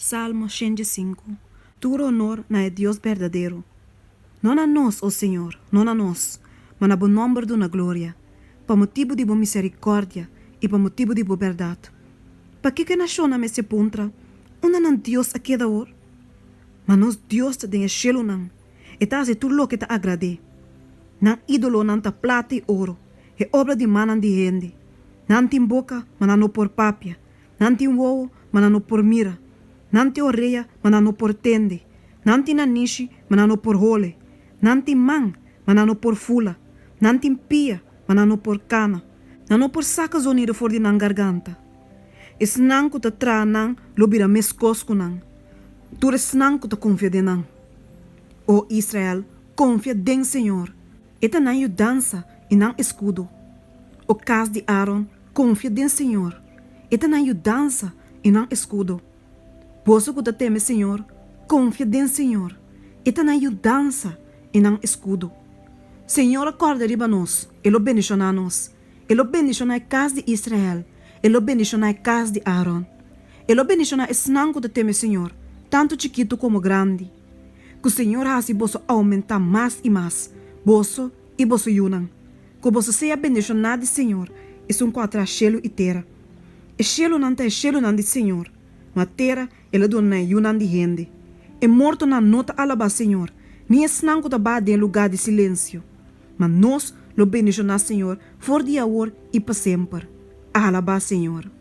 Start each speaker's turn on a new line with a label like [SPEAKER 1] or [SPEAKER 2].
[SPEAKER 1] Salmo 105 Tur honor na e Dios berdadero. No na nos, o Señor, no na nos, ma na bo nòmber duna gloria, pa motibu di bo miserikòrdia i pa motibu di bo bèrdat. Pakiko e nashonnan mester puntra, Unda nan Dios a keda awor? Ma nos Dios ta den e shelunan, e ta hasi tur loke ta agrad'é. Nan ídolonan ta plata i oro, e obra di mannan di hende. Nan tin boka, ma nan no por papia, nan tin wowo, ma nan no por mira, nan tin orea, ma nan no por tende, nan tin nanishi, ma nan no por hole, nan tin man, ma nan no por fula, nan tin pia, ma nan no por kana, nan no por saka zonido for di nan garganta. Esnan ku ta traha nan lo bira meskos ku nan, tur esnan ku ta konfia den nan. O Israel, konfia den señor! E ta nan yudansa i nan eskudo. O kas di Aaron, konfia den señor! E ta nan yudansa i nan eskudo. Boso ku ta teme señor, konfia den señor! E ta nan yudansa i nan eskudo. Señor a kòrda riba nos, E lo bendishoná nos. E lo bendishoná e kas di Israel, E lo bendishoná e kas di Aaron. E lo bendishoná esnan ku ta teme señor, tantu chikitu komo grandi. Ku señor hasi boso oumentá mas i mas, boso i boso yunan. Ku boso sea bendishoná di señor, esun ku a traha shelu i tera. E shelunan ta e shelunan di señor, ma tera El a duna na e yunan di hende. E mortonan no ta alabá señor, ni esnan ku ta baha den e lugá di silensio. Ma nos lo bendishoná señor for di awor i pa semper. Alabá señor!